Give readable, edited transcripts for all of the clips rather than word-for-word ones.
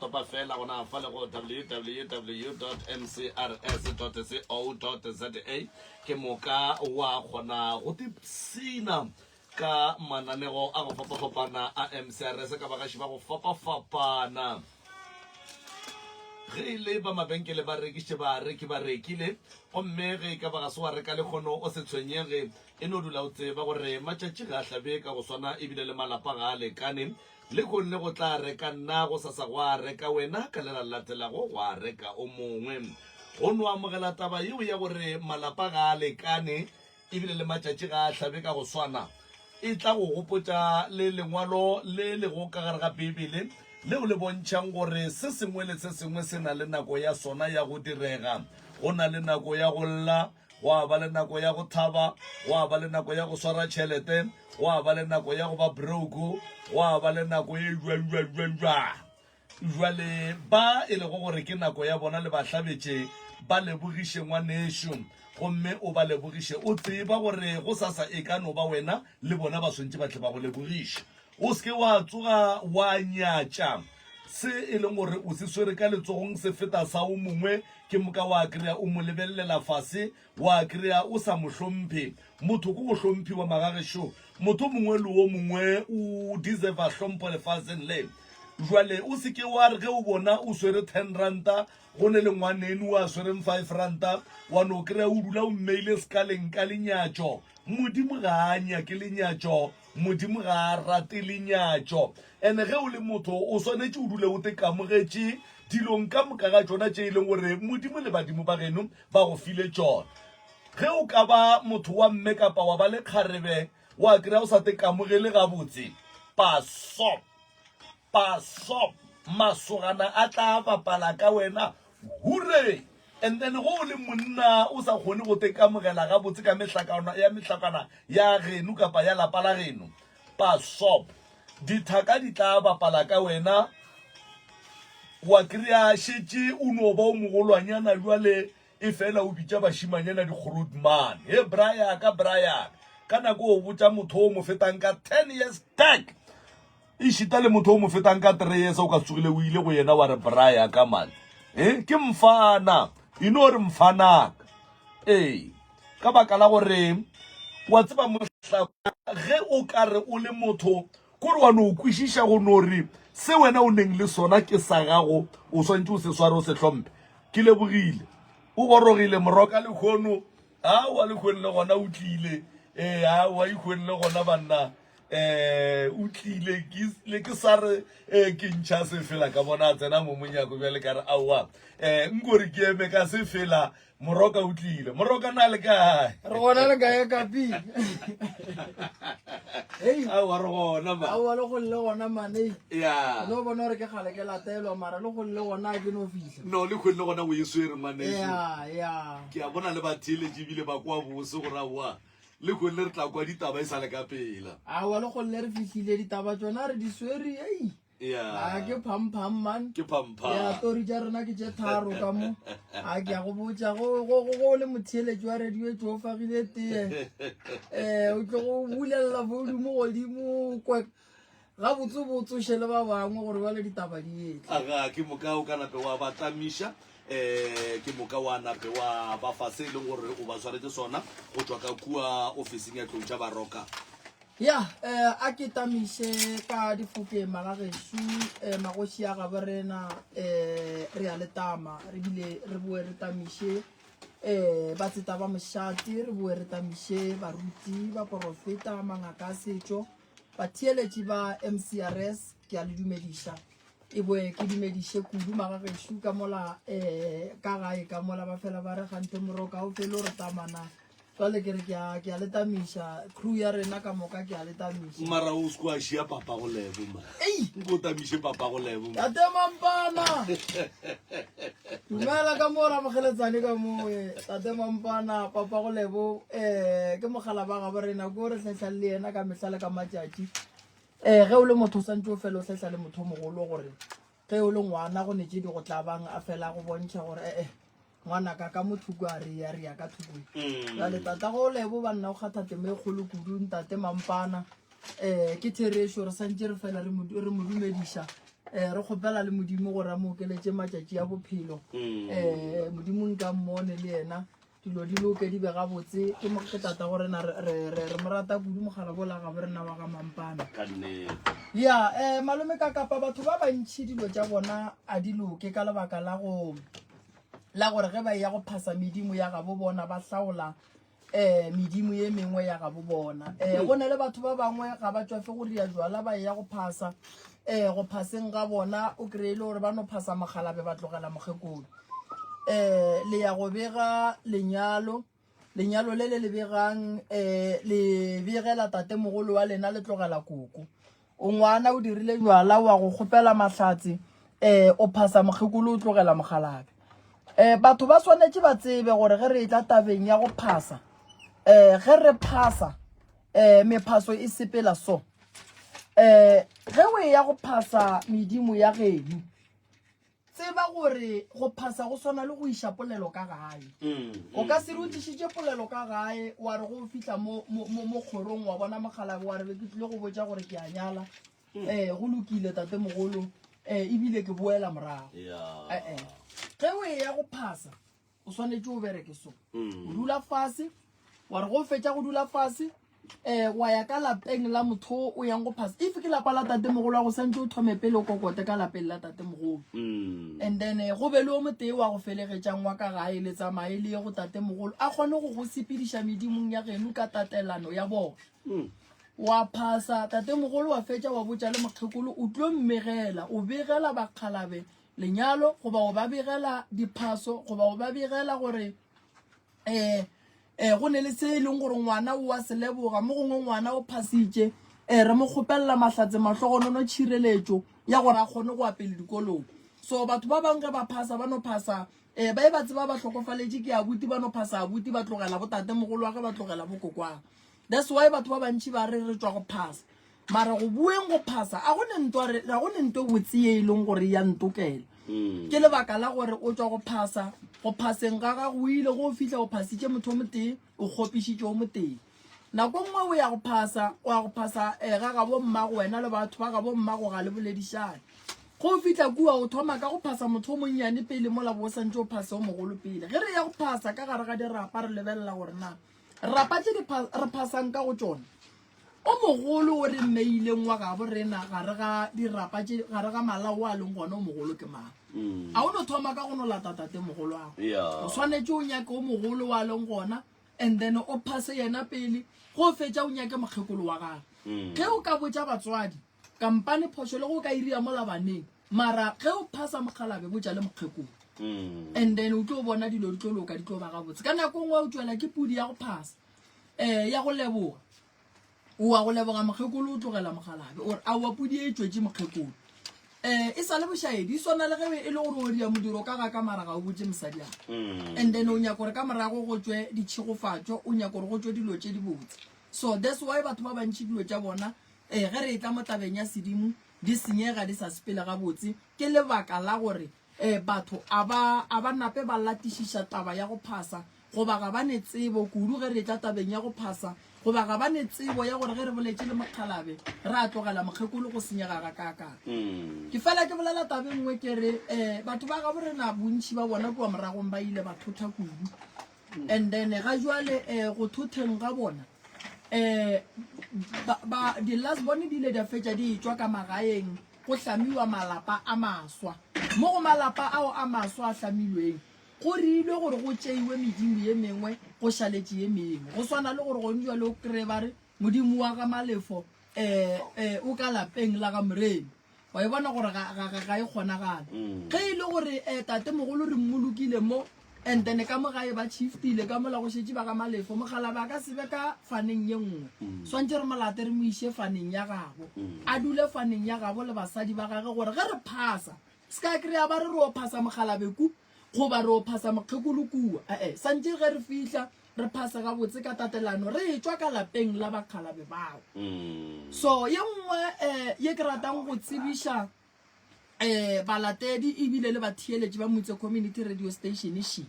topa fela gona fa le go www mcrs co za ke moka wa kgona go tipshina ka mananego a go fapafapana a MCRS ka bagaši ba go fapafapana. Ge e le ba mabenkele ba rekiše bareki ba rekile, gomme ge e ka ba ga se wa reka lehono o se tshwenyege, e no dula o tseba gore matšatši ga a hlabe ka go swana ebile le malapa ga a lekane. Lehono le go tla reka nna, gosasa gwa reka wena, ka le la latelago gwa reka o mongwe. Go no amogela taba yeo ya gore malapa ga a lekane e bile le matšatši ga a hlabe ka go swana, e tla go gopotša le lengwalo le lego ka gare ga Beibele leo le bontšhang gore se sengwe le se sengwe se na le nako ya sona ya go direga. Go na le nako ya go lla, gwa ba le nako ya go thaba, gwa ba le nako ya go swara tšhelete, gwa ba le nako ya go ba broke, gwa ba le nako e jwang jwang jwang jwang. Bjale ba e lego gore ke nako ya bona le ba hlabetše, ba lebogiše ngwanešu, gomme o ba lebogiše o tseba gore gosasa e ka no ba wena le bona ba swantše ba tle ba go lebogiše. O se ke wa tsoga wa nyatša se e leng gore o se swere ka letsogong se feta sa o mongwe, ke moka wa kry-a o mo lebelelela fase, wa kry-a o sa mo hlomphe. Motho ke go hlomphiwa magagešo. Motho mongwe le wo mongwe o deserva hlompho lefaseng le. Jwale o se ke wa re ge o bona o swere ten ranta go ne le ngwaneno a swereng five ranta wa no kry-a o dula o mmeile sekaleng ka lenyatšo. Modimo ga a nyake lenyatšo, Modimo ga a rate lenyatšo. Ene ge o le motho o swanetše o dule o te kamogetše dilong ka moka ga tšona tše e leng gore Modimo le badimo ba geno ba go file tšona. Ge o ka ba motho wa mme kapa wa ba le kgarebe wa kry-a o sa te kamogele gabotse, pasop, pasop, masogana a tla bapala ka wena, hure! And then ge o le monna o sa kgone go te kamogela gabotse ka mehlakana ya mehlakana ya geno kapa ya lapa la geno, pasop, dithaka di tla bapala ka wena, wa kry-a šetše o no ba o mogolwanyana bjale Efela o bitša bašimanyana dikgorotman. He bra yaka, bra yaka. Ka nako o botša motho o mo fetang ka 10 years back. Ešita le motho o mo fetang ka 3 years o ka tsogile o ile go yena wa re bra yaka man. Eh, ke mfana. E no re mfanaka. Ee, ka baka la gore wa tseba mohla ge o ka re o le motho kore wa no kwešiša go no re se wena o neng le sona ke sa gago o swantše o se sware o se hlomphe. Ke lebogile. O gorogile Moroka lehono. Aowa lehono le gona o tlile. Ee, aowa ikhweng le gona banna. Eh, o tlile ke le ke sa re eh, ke ntšha sefela ka bona a tsena mo monyako bjale ka re aowa. Eh, nkore ke eme ka sefela Moroka o tlile. Moroka na le kae? Re gona le kae kapi? Hey. Aowa re gona ba. Aowa le go le gona mane. Ya. No bona gore ke gale ke latelwa mara le go le gona ke no fihla. No le khone le gona o e swere ngwaneso. Ya ya. Ke a bona le batheeletši ebile ba kwa bose gore aowa le khone le re tla kwa ditaba e sa le ka pela. Aowa le go le re fihlile ditaba tsona re di swere ei. Yeah. A ke phampham man. Ke phampham. Ya tori tša rena ke tše tharo ka mo. A ke a go botša go go go le motheeletši wa radio e tšo fagile tee. Eh o tlo go bulela volume godimo kwe ga botse botse šele ba bangwe gore ba le ditaba di etle. Aga ke moka o ka nape wa ba tlamiša eh ke moka wa nape wa ba fa se e leng gore o ba swaretse sona go tšwa ka kua ofising ya tlou tša baroka. Ya, eh, a ke tamiše ka difokeng magagešo, eh, magoši a gabo rena, eh, re a le tama, re bile re boe re tamiše, eh, batseta ba mošate, re boe re tamiše baruti, baporofeta, mangaka a setšo, batheeletši ba MCRS, ke a le dumediša. E boe ke dumediše kudu magagešo ka mola, eh, ka gae ka mola ba fela ba re gante moroka o fele o re tamana. Jwale ke re ke a ke a le tamiša crew ya rena ka moka ke a le tamiša. Mara o se kwa šia papa go lebo ma. Ei! Nko tamiše papa go lebo ma. Tate Mampana. Dumela ka mo ramogeletsane ka mo eh, Tate Mampana papa go lebo eh ke mogala ba gabo rena ko re hlehla le yena ka mehla le ka matšatši. Eh ge o le motho o santse o fela o hlehla le motho o mogolo gore ge o le ngwana go ne tše di go tlabang a fela go bontšha gore eh eh Ngwanaka ka mo thoko a re ya re ya ka thoko mm. jale tata go lebo ba nna o kgatha temo e kgolo kudu ntate mampana um ke therešo re santse re fela re mo dumediša Um re kgopela le Modimo gore a mo okeletše matšatši a bophelo. Um Modimo nka mmone le yena dilo di loke di be gabotse. Ke mo ke tata go rena re re re re mo rata kudu mogala bola ga bo rena wa ga Mampana. Ka nnete. Ya eh malome ka kapa batho ba bantši dilo tša bona a di loke ka lebaka la go la gore ge ba eya go phasa medimo ya gabo bona ba hlaola um medimo ye mengwe ya gabo bona. Um go na le batho ba bangwe ga ba tšwafe go ria jwala ba eya go phasa um go phaseng ga bona o kry-e le gore ba no phasa mogalabe ba tlogela mokgekolo. Um le ya go bega lenyalo, lenyalo le le le begang um le begela tatemogolo wa lena le tlogela koko. O ngwana o dirile jwala wa go kgopela mahlatse um o phasa mokgekolo o tlogela mokgalabje. Um batho ba swanetše ba tsebe gore ge re etla tabeng ya go phasa um ge re phasa um mephaso e sepela so. Um ge o eya go phasa medimo ya geno Tseba gore go phasa go swana le go iša polelo ka gae. O ka se re o tlišitše polelo ka gae wa re go fihla mo, mo, mo, mo kgorong wa bona mokgalabje wa re be ke tlile go botša gore ke a nyala. Eh, go lokile tatemogolo, eh, ebile ke boela morago. Yeah. Eh, eh. Ge o eya go phasa o swanetše o bereke so. O dula fase, wa re go fetša go dula fase, um wa ya ka lapeng la motho o yang go phasa. If ke lapa la tatemogolo wa go santše o thome pele o kokote ka lapeng la tatemogolo. And then eh, go be le o motee wa go felegetšang wa ka gae le tsamaye le ye go tatemogolo a kgone go go sepediša medimong ya geno ka tatelano ya bona. Wa phasa tatemogolo wa fetša wa botša le mokgekolo o tlo mmegela, o begela bakgalabe lenyalo goba o ba begela diphaso goba o ba begela gore um um go ne le se e leng gore ngwana o a se leboga mo gongwe ngwana o phasitše um re mo kgopelela mahlatse mahlogonono tšhireletšo ya gore a kgone go ya pele dikolong. So batho ba bangwe ge ba phasa ba no phasa um ba e ba tseba ba hlokofaletše ke abuti ba no phasa abuti ba tlogela bo tatemogolwagwe ba tlogela bo kokwagwe. That's why batho ba bantši ba re re tšwa go phasa. Mara go bueng go phasa a go ne ntwa re ga go ne nto botse ye e leng gore ya ntokela. Ke lebaka la gore o tšwa go phasa, go phaseng ga gago o ile go fihla o phasitše motho o motee, o kgopišitše o motee. Nako nngwe o ya go phasa, o ya go phasa eh, ga gabo mmago wena le batho ba gabo mmago ga le boledišane. Go fihla kua o thoma ka go phasa motho o monnyane pele mola bo o santše o phase o mogolo pele. Ge re ya go phasa ka gare ga dirapa re lebelela gore na rapa tše re phasang ka go tšona O mogolo o re mmeileng wa gabo rena gare ga dirapa tše, gare ga malao a leng gona, o mogolo ke mang? A o no thoma ka go no lata tate mogolo ago. Yeah. O swanetše o nyake o mogolo wa leng gona and then o phase yena pele, go fetša o nyake mokgekolo wa gagwe. Ge o ka botša batswadi, kampane phošo le go ka iria mola baneng, mara ge o phasa mokgalabe botša le mokgekolo. And then o tlo bona dilo di tlo loka, di tlo ba gabotse. Ka nako nngwe o tšwela ke pudi ya go phasa, eh, ya go leboga. O wa go leboga mokgekolo o tlogela mokgalabe o re aowa pudi e tšwetše mokgekolo. Um e sa le bošaedi e swana le ge e le gore o dia modiro ka ga ka mara ga o botše mosadi a. And then o nyaka gore ka morago go tšwe ditšhegofatšo, o nyaka gore go tšwe dilo tše dibotse. So that's why batho ba bantši dilo tša bona um ge re etla mo tabeng ya sedimo di senyega di sa sepele gabotse ke lebaka la gore um batho a ba a ba nape ba latišiša taba ya go phasa goba ga ba ne tsebo kudu ge re etla tabeng ya go phasa, goba ga ba ne tsebo ya gore ge re boletše le mokgalabe re a tlogela mokgekolo go senyega gakaakang. Ke fela ke bolela taba e nngwe ke re um batho ba gabo rena bontši ba bona kua moragong ba ile ba thotha kudu and then ga jwale um go thotheng ga bona um di-last born di ile di a fetša di etšwa ka magaeng go hlamiwa malapa a maswa. Mo go malapa ao a maswa a hlamilweng Go rilwe gore go tšeiwe medimo ye mengwe go šaletše ye mengwe. Go swana le gore gone jwale o kry-e ba re modimo wa ga Malefo um o ka lapeng la ga Moremi. Wa e bona gore ga, ga, ga, ga e kgonagale. Ge e le gore um tatemogolo re mmolokile mo and then ka mo gae ba shiftile ka mola go šetše ba ga Malefo, mokgalabje a ka se be ka faneng ye nngwe. Swantše re mo late re mo iše faneng ya gabo. A dule faneng ya gabo le basadi ba gage gore ge re phasa, Se ka kry-a ba re re o phasa mokgalabe ku goba re o phasa mokgekolo kua. E-e, santše ge re fihla re phase gabotse ka tatelano re etšwa ka lapeng la bakgalabe bao. So ye nngwe um ye ke ratang go tsebiša um balatedi ebile le batheeletši ba Motse Community Radio Station še.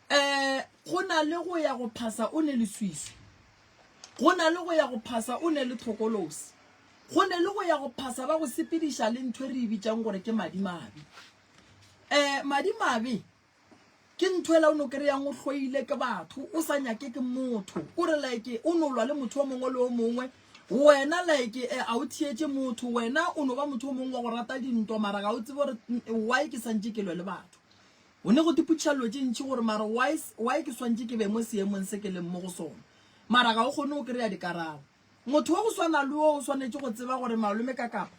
Um go na le go ya go phasa o ne leswiswi, go na le go ya go phasa o ne le thokolosi. Go ne le go ya go phasa ba go sepediša le ntho e re e bitšang gore ke madimabe. Um madimabe ke ntho ela o no kry-ang o hloile ke batho, o sa nyake ke motho, o re like o no lwa le motho o mongwe le o mongwe, wena like eh, a o theetše motho, wena o no ba motho o mongwe wa go rata dintwa mara ga o tsebe gore why ke santše ke lwe le batho. O ne go tipotšiša dilo tše ntši gore mara why, why ke swantše ke be mo seemong se ke leng mo go sona, mara ga o kgone go kry-a dikarabo. Motho wa go swana le wo o swanetše go tseba gore malome ka kapa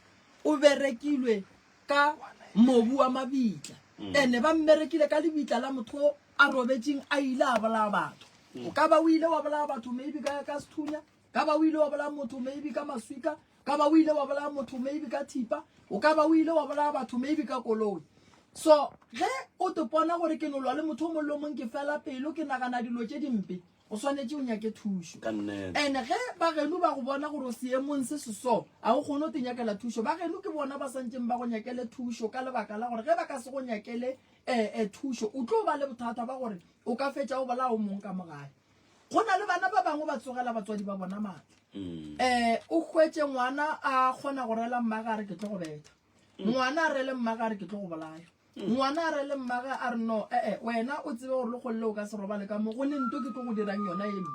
o berekilwe ka mobu wa mabitla ene ba mmerekile ka lebitla la motho a robetšeng a ile a bolaya batho. O ka ba o ile wa bolaya batho maybe ka, ka sethunya, ka ba o ile wa bolaya motho maybe ka maswika, ka ba o ile wa bolaya motho maybe ka thipa, o ka ba o ile wa bolaya batho maybe ka koloi. So ge o te pona gore ke no lwa le motho o mongwe le o mongwe ke fela pelo ke nagana dilo tše dimpe, o swanetše o nyake thušo. Ka nnete. And ge ba geno ba go bona gore o seemong se se so, a o kgone go te nyakela thušo. Ba geno ke bona ba santšeng ba go nyakele thušo ka lebaka la gore ge ba ka se go nyakele um thušo, o tlo ba le bothata ba gore o ka fetša o bolaya o mong ka mo gae. Go na le bana ba bangwe ba tsogela batswadi ba bona maatla. Um o hwetše ngwana a kgona go rela mmage a re ke tlo go betha. Ngwana a rele mmage a re ke tlo go bolaya. Ngwana a re le mmage a re no, ee, wena o tsebe gore lekgole le o ka se robale ka mo, go ne nto ke tlo go dirang yona e mpe.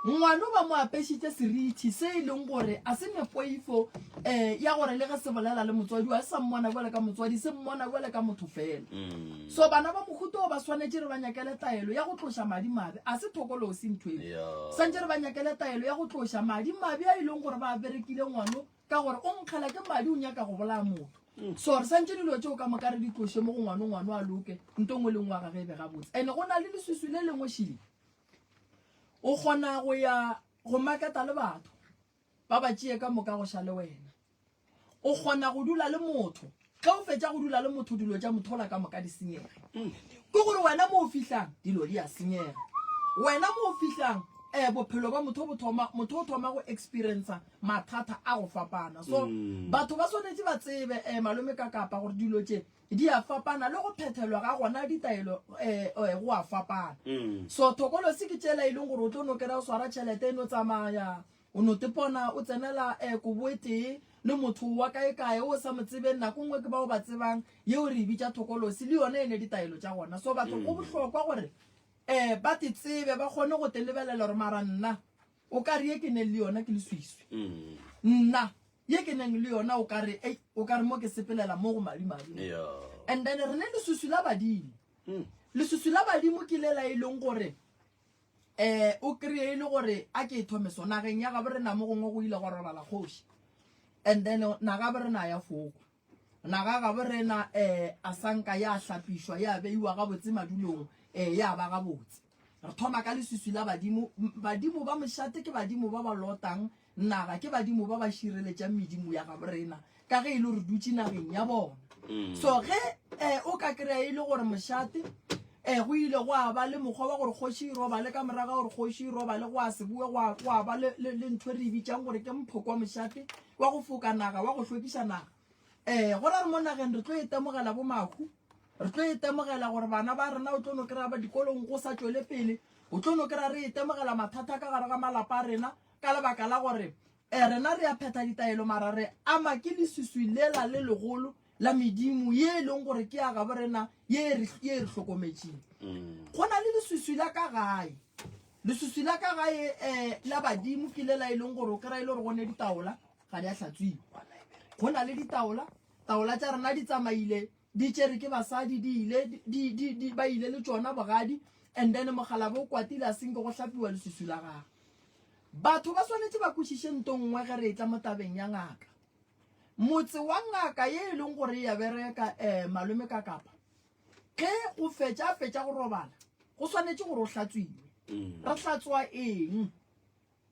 Ngwano ba mo apešitše serithi se e leng gore a se ne poifo um ya gore le ge se bolela le motswadi wa se sa mmona bjale ka motswadi, se mmona bjale ka motho fela. So bana ba mohuta o ba swanetše re ba nyakele taelo ya go tloša madi mabe, a se thokolosi ntho eo. Swantše re ba nyakele taelo ya go tloša madi mabe a e leng gore ba a berekile ngwano Ka gore o nkgela ke madi o nyaka go bolaya motho. So re santše dilo tšeo ka moka re di tloše mo go ngwano ngwano a loke nto ngwe le ngwe wa gage e be gabotse. Ene go na le leswiswi le lengwe šile. O kgona go ya go maketa le batho ba ba tšee ka moka go šale wena. O kgona go dula le motho ge o fetša go dula le motho dilo tša motho ola ka moka di senyege. Ke gore wena mo o fihlang dilo di a senyega. Wena mo o fihlang um bophelo ba motho bo thoma motho o thoma go experiencer mathata a go fapana. So batho ba swanetše ba tsebe um malome ka kapa gore dilo tše di a fapana le go phethelwa ga gona ditaelo um go a fapana. So thokolosi ke tšela e leng gore o tlo no kry-a o swara tšhelete e no tsamaya o no tepona o tsenela um kobo e tee le motho wa kae kae o sa mo tsebeng, nako nngwe ke bao ba tsebang, yeo re e bitša thokolosi, le yona e ne ditaelo tša gona. So batho go bohlokwa gore um ba te tsebe, ba kgone go te lebelela gore mara nna o ka re ye ke neng le yona ke leswiswi, nna ye ke neng le yona o ka re ei, o ka re mo ke sepelela mo go madi-madi. And then re ne leswiswi la badimo. Leswiswi la badimo ke lela e leng gore um o kry-e e le gore a ke e thome so nageng ya gabo rena mo gongwe go ile gwa robala kgoši and then naga bo rena ya fokwa naga gabo rena um a sanka ya hlapišwa ya beiwa gabotse madulong um ya ba gabotse re thoma ka leswiswi la badimo badimo ba mošate ke badimo ba ba lotang Naga ke badimo ba ba šireletšang medimo ya gabo rena ka ge e le gore dutše nageng ya bona. So ge eh, o ka kry-a e le gore mošate eh, go ile go a ba le mokgwa wa gore kgoši e robale, ka morago ga gore kgoši e robale go a se boe go a ba le, le, le ntho e re e bitšang gore ke mphoko wa mošate wa go foka naga, wa go hlwekiša naga. Eh, go ra re mo nageng re tlo itemogela bo mahu, re tlo itemogela gore bana ba rena o tlo no kry-a ba dikolong go sa tšwele pele, o tlo no kry-a re itemogela mathata ka gare ga malapa a rena Ka lebaka la gore eh, rena re a phetha ditaelo mara re ama ke leswiswi lela le legolo la medimo ye e leng gore ke ya gabo rena ye e re ye e re hlokometšeng. Go na le leswiswi la ka gae. Leswiswi la ka gae eh, la badimo ke lela e leng gore o kry-a e le gore go ne ditaola ga di a hlatswiwa. Go na le ditaola, taola tša rena di tsamaile di tšere ke basadi di ile di, di, di, ba ile le tšona bogadi and then mokgalabo o kwatile a senke go hlapiwa leswiswi la gagwe. Batho ba swanetše ba kwešiše nto nngwe ge re etla mo tabeng ya ngaka. Motse wa ngaka ye e leng gore e ya bereka um malome ka kapa ge go fetša a fetša go robala go swanetše gore o hlatswiwe. Re hlatswa eng?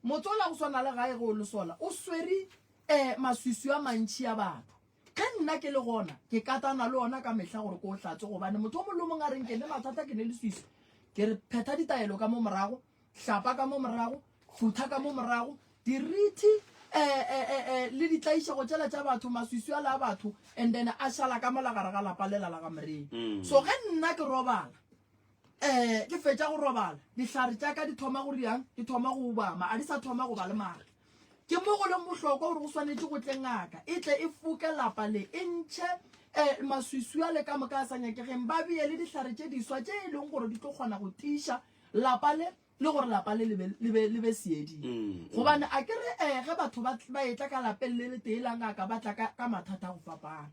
Motse ola go swana le gae ge o le sola o swere um maswiswi a mantši a batho. Ge nna ke le gona ke katana le ona ka mehla gore ke o hlatswe gobane motho o mongwe le o mongwe a reng ke ne mathata ke ne leswiswi ke re phetha ditaelo ka mo morago hlapa ka mo morago, futha ka mo morago, dirithi eh, eh, eh, eh, le ditlaišego tšela tša batho, maswiswi a la a batho, and then a šala ka mola gare ga lapa lela la ga Moremi. Mm. So ge nna ke robala, eh, ke fetša go robala, dihlare tša ka di thoma go riang, di thoma go ubama, a di sa thoma go ba le maatla. Ke mo go leng bohlokwa gore go swanetše go tle ngaka e tle e foke lapa le, e ntšhe um maswiswi ale ka moka a sa nyakegeng, ba bee le dihlare tše diswa tše e leng gore di tlo kgona go tiiša lapa le le gore lapa le le be, le be, le be seeding. Gobane a ke re um ge batho ba, ba etla ka lapeng le letee la ngaka ba tla ka, ka mathata a go fapana.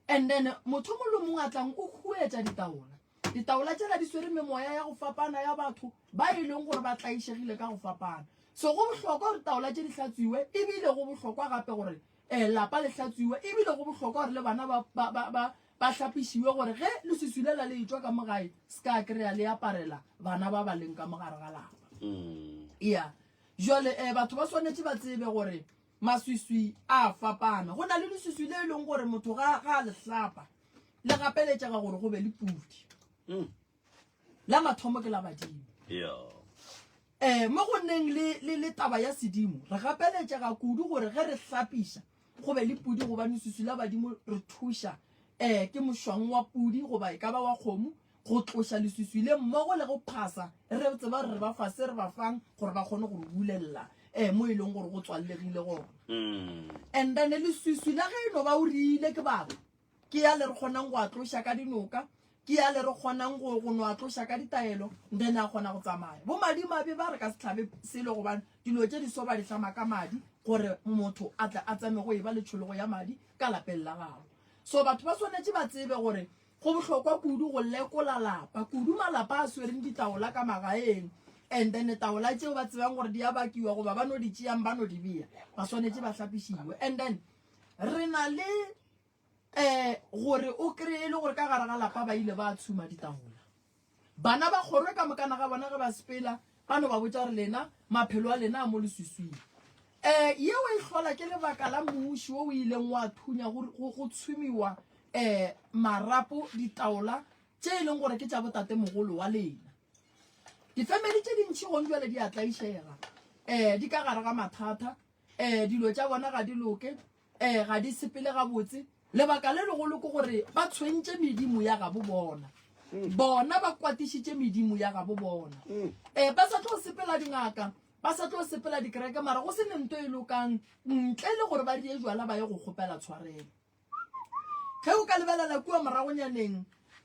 And then motho mongwe le mongwe a tlang o huetša ditaola. Ditaola tšela di swere memoya ya go fapana ya batho ba e leng gore ba tlaišegile ka go fapana. So go bohlokwa gore taola tše di hlatswiwe, ebile go bohlokwa gape gore um lapa le hlatswiwe, ebile go bohlokwa gore le bana ba, ba, ba, ba, ba hlapišiwe gore ge leswiswi lela le etšwa ka mo gae se ka kry-a le aparela bana ba ba leng ka mo gare ga lapa. Ya. Jwale um batho ba swanetše ba tsebe gore Maswiswi a a fapana. Go na le leswiswi le e leng gore motho ga ga a le hlapa le gapeletšega gore go be le pudi. Mm. La mathomo ke la badimo. Yeah. Eh, mo go neng le, le, le taba ya sedimo re gapeletšega kudu gore ge re hlapiša go be le pudi gobane leswiswi la badimo re thuša eh, ke mošwang wa pudi goba e ka ba wa kgomo go tloša leswiswi le mmogo le go phasa re tseba gore re ba fa se re ba fang gore ba kgone go re bulelela um mo e leng gore go tswallegile gona mm. and then leswiswi la ge e no ba o rile ke batho ke ya le re kgonang go a tloša ka dinoka ke ya le re kgonang go go no a tloša ka ditaelo then a kgona go tsamaya bo madimabe ba re ka se tlhabe selo gobane dilo tše di so ba di hlama ka madi gore motho a tle a tsame go e ba le tšhologo ya madi ka lapeng la gagwe so batho ba swanetše ba tsebe gore Go bohlokwa kudu go lekola lapa, kudu malapa a swereng ditaola ka magaeng and then taola tšeo ba tsebang gore di a bakiwa goba ba no di tšeang ba no di bea, ba swanetše ba hlapišiwe. And then re na le um gore o kry-e le gore ka gare ga lapa ba ile ba tshuma ditaola. Bana ba kgoro ka mokana ga bona ge ba sepela ba no ba botša gore lena maphelo a lena a mo leswiswing. Um yeo e hlola ke lebaka la muši wo o ileng wa thunya go, go, go tshumiwa um marapo ditaola tše e leng gore ke tša botatemogolo wa lena. Difemeli tše dintši gong jwale di a tlaišega, um di ka gare ga mathata, um dilo tša bona ga di loke, um ga di sepele gabotse. Lebaka le legolo ke gore ba tshwentše medimo ya gabo bona. Bona ba kwatišitše medimo ya gabo bona. Um ba sa tlo sepela dingaka, ba sa tlo sepela dikereke, mara go se ne nto e lokang ntle le gore ba die jwala ba ye go kgopela tshwarelo. Ge o ka lebelela kua moragonyaneng,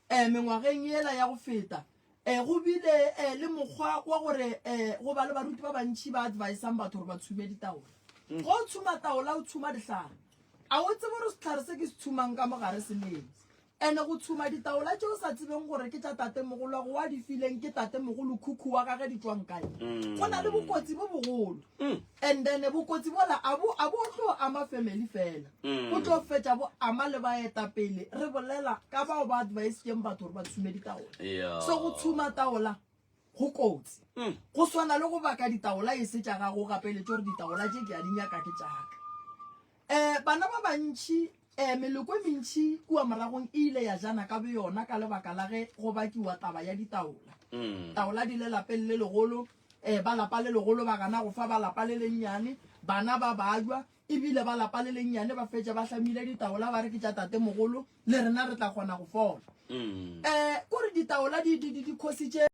um mengwageng yela ya go feta, um go bile um le mokgwa wa gore um go ba le baruti ba bantši ba advisang batho gore ba tshume ditaola. Go o tshuma taola o tshuma dihlare. A o tsebe gore sehlare se ke se tshumang ka mogare se neng? Ene go tshuma ditaola tše o sa tsebeng gore ke tša tatemogolwago wa di fileng ke tatemogolo khukhu wa gage di tšwang kae? Go na le bokotsi bo bogolo. And then bokotsi bola a bo a bo tlo ama family fela. Bo tlo fetša bo ama le baetapele. Re bolela ka bao ba advisitšeng batho gore ba tshume ditaola. So go tshuma taola go kotsi. Go swana le go baka ditaola e se tša gago o gapeletše gore ditaola tše ke a di nyaka ke tša ka. Um bana ba bantši um meloko e mentši kua moragong e ile ya jana ka boyona ka lebaka la ge go bakiwa taba ya ditaola. Taola di le lapeng le legolo, um ba lapa le legolo ba gana go fa ba lapa le lennyane, bana ba bajwa, ebile ba lapa le lennyane ba fetša ba hlamile ditaola ba re ke tša tatemogolo, le rena re tla kgona go fola. Um kore ditaola di, di, di, di khositše.